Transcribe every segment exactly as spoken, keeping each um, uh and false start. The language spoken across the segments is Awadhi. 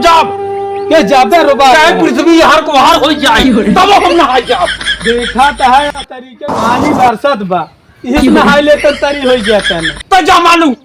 जाब। ये जाबे रो बात चाहे है। पृथ्वी हर को हर हो जाए, तब हम नहाए जाब। देखा तो है, तरीके पानी बरसत बा, इस नहाए ले तो तरी हो जाता है। तो जा मानू।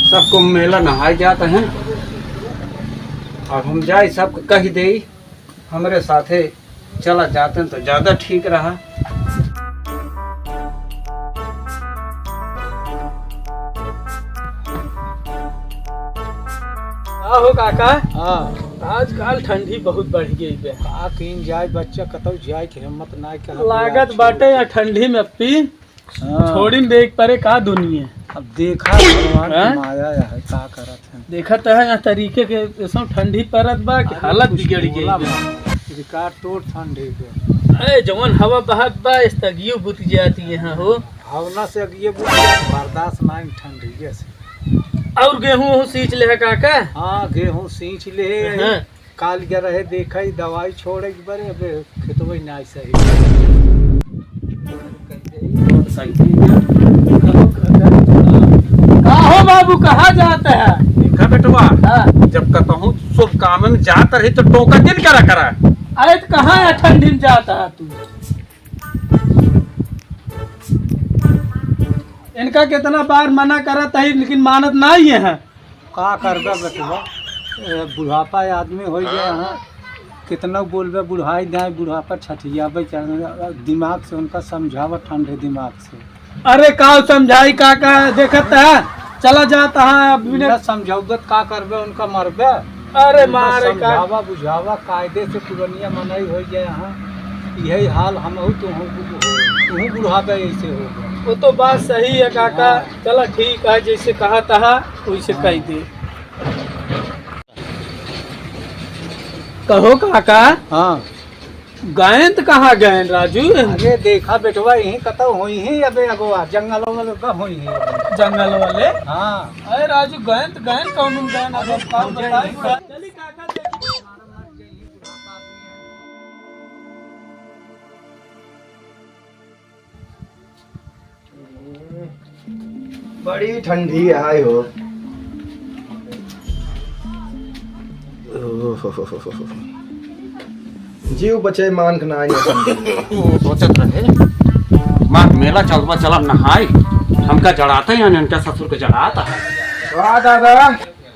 सब कुंभ मेला नहाए जात हैं। अब हम जाए, सबके कहि देई, हमरे साथे चला जाते तो ज्यादा ठीक रहा। का हो काका? हाँ। आजकल ठंडी बहुत बढ़ गई बे। का कीन जाए बच्चा, कतौ जाए के हिम्मत नाय, कहाँ लागत बाटे या ठंडी में पी हाँ। छोड़िन देख परे का दुनिया। अब देखा भगवान की हाँ? माया है, का करत है। देखत है यहाँ तरीके के ऐसा ठंडी परत बा कि अरे हालत कुछ बिगड़ गई बोला बा। मत। रिकॉर्ड तोड़ ठंडी के। अरे जवन हवा बहत बा, इस तगियो बुत जाती है हो। हवना से अगिए बुत जाती, बर्दाश्त ना है ठंडी जैसे। और गेहूं ओहूं सींच ले है काका? हाँ, गेहूं सींच ले है। हाँ। काल गया रहे, देखा ही दवाई छोड़े के बारे, अबे खेतवा ही ना सही। का हो बाबू, कहाँ जात है? देखा बेटवा, हाँ। जब कतहूँ शुभ काम में जात रही तो टोका जिन करा करा। अरे तो कहाँ है ठंडी में जात है तू? इनका कितना बार मना करत है लेकिन मानत नहीं है। का करबे बेटवा, ए, बुढ़ापा आदमी हो गया है, कितना बोलबे, बुढ़ाई जाए, बुढ़ापा छठियाबे चढ़, दिमाग से उनका समझावा ठंडे दिमाग से। अरे का समझाई काका, देखत है चला जात है अब बिना ना समझौबत का करबे, उनका मरबे। अरे उनका मारे का समझावा बुझावा, कायदे से पुरनिया मनई हो गया यहाँ, यही हाल हम हो, तू हो, तू हो, तू बुढ़ापे ऐसे हो गया। वो तो बात सही है काका। हाँ। चला ठीक है, जैसे कहा तहा वैसे कह दे। कहो काका। हाँ। गयंत कहाँ गयन राजू? अरे देखा बेटवा, यहीं कतौ होई है अबे अगवा, जंगल वाले का होई है अबे। जंगल वाले? हाँ। अरे राजू, गयंत गयन कौन गयन? अब हम का बताई? चली काका देखी। बड़ी ठंडी है हो। जीव बचे मान के ना आई ठंडी। वो सोचत रहे, माघ मेला चलबा, चला नहाई, हमका जड़ाता है यानी इनका ससुर के जड़ाता है। वाह दादा।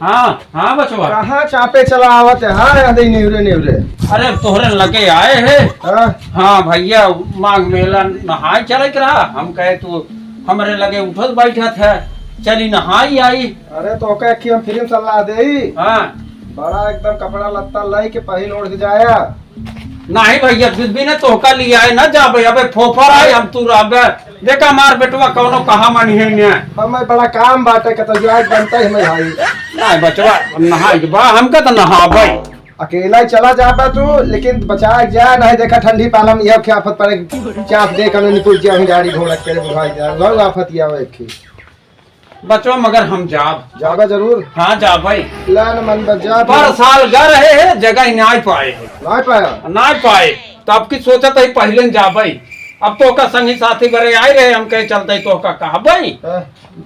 हाँ, हाँ बचवा। कहाँ चापे चला आवत है? हाँ, यहाँ दे निवरे, निवरे। अरे, तोहरे लगे आए हैं। हाँ। हाँ भैया, माघ मेला नहाए चले के रहा। हम कहे, "तू हमरे लगे उठत बैठत है, चली नहाई आई।" अरे, तो ओके कि हम फिल्म सलाह देई। हाँ। बड़ा एकदम कपड़ा लत्ता लाई के पहिन ओढ़ के जाया। नहीं भैया, बिन बिना तोहका लियाए ना जाबे, अबे फोफर आए, हम तू रहबे। देखा हमार बेटवा कौनो कहा मानी है ने। हमें बड़ा काम बाटे, कतौ जाए बनता है हमें भाई। नहीं बचवा, हम नहाए के बा, हमका तो नहाबे। अकेला ही चला जाबे तू, लेकिन बचा के जा, नहीं देखा ठंडी पाला में यह क्या आफत पड़े, क्या आप देख हमें निपुट जा, हम गाड़ी घोड़ा के बुढ़ाई जा, लो आफत या एक ही। बचवा, मगर हम जाब। जाबा जरूर। हाँ, जाबे। ला न मन बस जा। पर साल गा रहे हैं, जगह ही नाई पाए हैं। नाई पाया? नाई पाए। तो अब की सोचत है पहिले न जाबे। अब तोहका संगी साथी बरे आए रहे, हम कहे चलते तोहका कहबे। हाँ।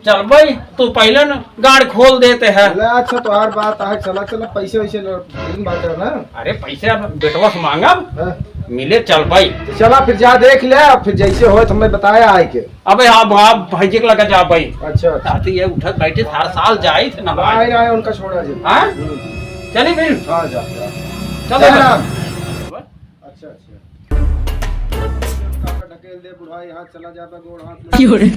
चलबे, तू पहिले न गाड़ खोल देते हैं। ले, अच्छा, तोहार बात है, चला, चला, पैसे वैसे लो, दिन बात है ना। अरे, पैसे अब बेटवा से मांगब, हाँ। मिले चलबे। तो चला, फिर जा देख ले, फिर जैसे होए तो हमें बताया आए के। अबे आप, आप भैया के लगा जा भाई। अच्छा, अच्छा। ताती ये उठत बैठे हर साल जाई थे ना भाई। नहीं, नहीं, उनका छोड़ा जी। हाँ? हम्म। चली फिर। हाँ, जा, जा। चलो जय ना। राम। अच्छा, अच्छा। ढकेल दे बुढ़ा, यहाँ चला जाता गोड़ हाथ में। क्यों रे?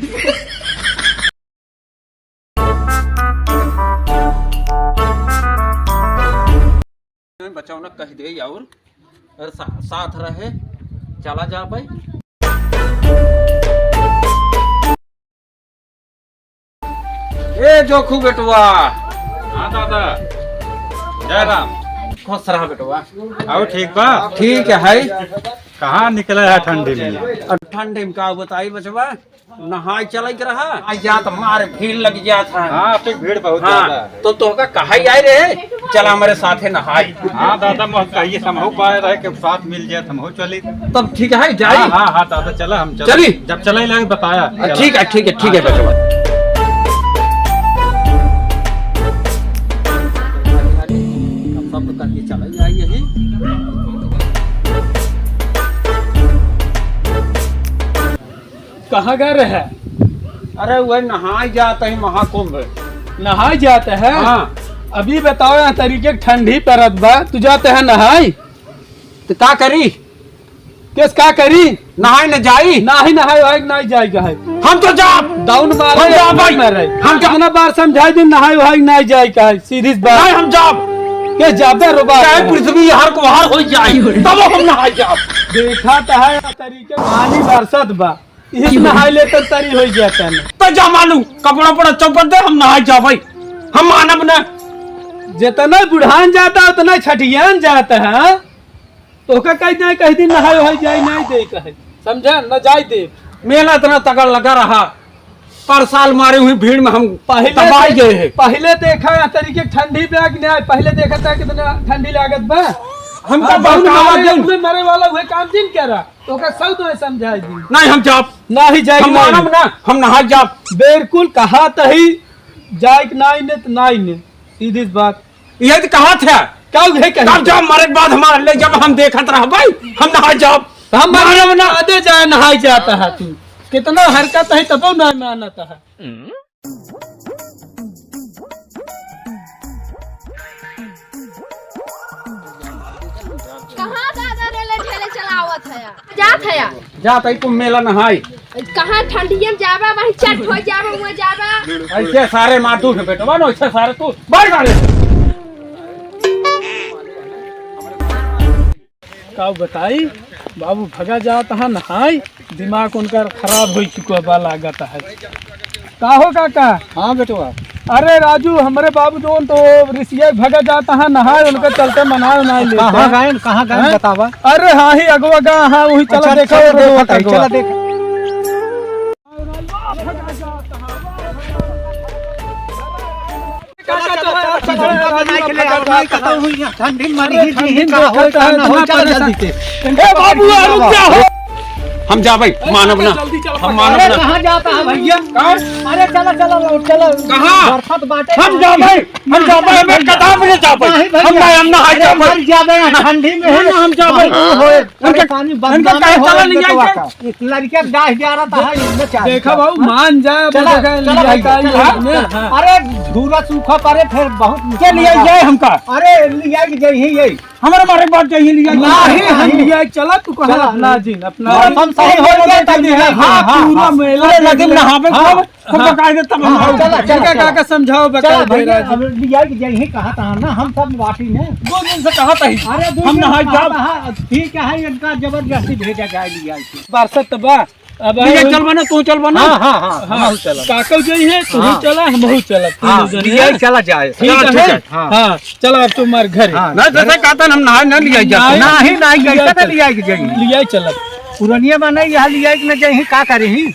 बचाओ ना कह दे और, और सा-, साथ रहे, चला जा भाई। ए जोखू बेटवा। हाँ दादा, जय राम। खुश रहा बेटवा। आओ ठीक बा? ठीक है। कहाँ निकले है ठंडी में? अब ठंडी में का बताई बचवा, नहाए चले के रहा, आ जात मार भीड़ लग जात है। हाँ, ठीक भीड़ बहुत हाँ, ज्यादा है। तो तोहका कहा ही आए रहे, चला हमरे साथे नहाए। हाँ दादा, मोह कहिए समहू पाए रहे कि साथ मिल जाए, हमहू चली। तब ठीक है, जाई। हाँ, हाँ, हाँ, दादा, चला हम चला। चली। जब चले लगे बताया। आ, ठीक है, ठीक है, ठीक है, बचवा। अब सब करके चला जाए यही। कहाँ गए रहे? अरे, वह नहाए जात ही महाकुंभ। नहाए जात है? हाँ। अभी बताओ, यहाँ तरीके ठंडी परत बा, तू जाते है नहाए? तो का करी? केस का करी? नहाए न जाई? नाही नहाए, वहाए नाही जाए का है। हम तो जाब। दाउन मार हम जाब भाई। मार रहे। हम जाब। कितना बार समझाई दिन नहाए, वहाए नाही जाए का है, सीधी सी बात। नहीं, हम जाब। के जाबे रो बात चाहे है। पृथ्वी हर को हर हो जाए, तब हम नहाए जाब। देखा तो है तरीके पानी बरसत बा, इही से नहाए ले तो तरी हो जाता है। तो जा मालूम, कपड़ा पड़ा चौपट दे, हम नहाए जाब भाई। हम मानब ना। जितना बुढ़ान जाता, उतना छठियान जाता है। तोहका कह दे, कह दिन नहाए वहाए जाए नहीं दे कहे, समझा? न जाए दे। मेला इतना तगड़ लगा रहा, पर साल मारे हुई भीड़ में हम पहले दबाई दे-, गए हैं। पहले देखा है तरीके ठंडी बैग नहीं आए, पहले देखा था कितना ठंडी लागत बा। हम तो हम बहुत बहुत मारे मारे दिन। अपने मरे वाला हुए काम दिन क्या रहा? तोहका सब तो समझाए दी। नहीं, हम जाब। नहीं जाए हम नहीं। मानब ना, हम नहाए जाब। बिल्कुल कहा तही जाए कि नहीं ने तो नहीं ने, सीधी सी बात। ये तो कहा था। का उहे कही? तब जब मरे के बाद हमारे ले जब हम देखत रह भाई, हम नहाए जाब। हम मानब ना। आदे जाए नहाए जाता है तू। कितना हरकत है तबो ना मानता है। कहाँ दादा रेले ठेले चलावत है? जात है या? जात है कुंभ मेला नहाए। कहाँ ठंडिया में जाबा, वहीं चट हो जाबा, वहीं जाबा। ऐसे सारे मार तू बेटवा ना, ऐसे सारे तू बैठ गाड़ी। का बताई, बाबू भगा जात है नहाए, दिमाग उनकर खराब हो चुका बा लागत है। का हो काका? हाँ बेटवा। अरे राजू, हमरे बाबू जोन तो रिसिया भगा जात है नहाए, उनके चलते मनाए उनाए लेते कहाँ हैं। गए, कहाँ गए हैं? बतावा। अरे हाँ ही अगवा गा, हाँ वही चला अच्छा, देखा चला वो देखा रोड था, अगवा। चला देखा। ठंडी में मरी ही जी, का हो, का ना हो, चला जल्दी से। ए बाबू, रुक जा हो। हम जाबे, मानब ना। हम मानब अरे ना। कहाँ जाता है भैया? कहाँ? अरे चला, चला, लौट चला। कहाँ? बरसात बाटे हम कहाँ? जाबे, हम जाबे, हमें कदम नहीं जाबे। नहीं भैया। हम ना, हम ना, हम अरे जाबे। मर जाबे, ठंडी में ना, है। ना, हम जाबे। बाबू होए। उनके, परेशानी उनके बदनामी काहे हो चला रही लिया बेटवा के? का। इस लड़के का गाय जा रहा था, हाँ, इनमें क्या देखा है? बाबू, हाँ? मान जाए, चला, देखा, चला लिया भाई, का चला, ये हाँ, में, हाँ। हाँ। अरे, धूरा सूखा पड़े, फिर बहुत के लिए जाए हमका? अरे, लिया के जाइए, यही। हमारे बारे बात जाइए, लिया के नहीं, जाइए। हम लिया के चला, तू कहाँ चला। अपना जिन, अपना मौसम सही हो गया, तब लिया के हाँ, हाँ, पूरा हाँ। मेला पूरे नदी में नहावे हाँ। खूब। हम हाँ। बकायदे तब हम हाँ, हाँ, चला, चला, इनका चला। काका समझाओ, चला बकायदे भैया, राज। अब लिया के जाइए, कहा था ना, हम सब वासी ने। दो दिन से कहा था ही। अरे, दो हम दिन नहाए कहा जाब। था, ठीक है, इनका जबरदस्ती भेजा जाए लिया के। बरसत बा, अब भैया, आए चल बना, तू चल बना। हाँ, हाँ, हाँ, हाँ। हम चला। काका जाइए, तू हाँ। चला, हम चला, तीनों हाँ, जने, लिया हाँ। चला जाए। ठीक चला, है, ठीक है। हाँ। हाँ, चला अब तुम्हारे घर। हाँ। ना, जैसे कहता ना, हम नहाए ना लिया जाता। नहीं, नहीं, लिया कैसे चल। लिया के जाइए? लिया चला। पुरनिया बना, यहाँ लिया के ना जाइए, का करें?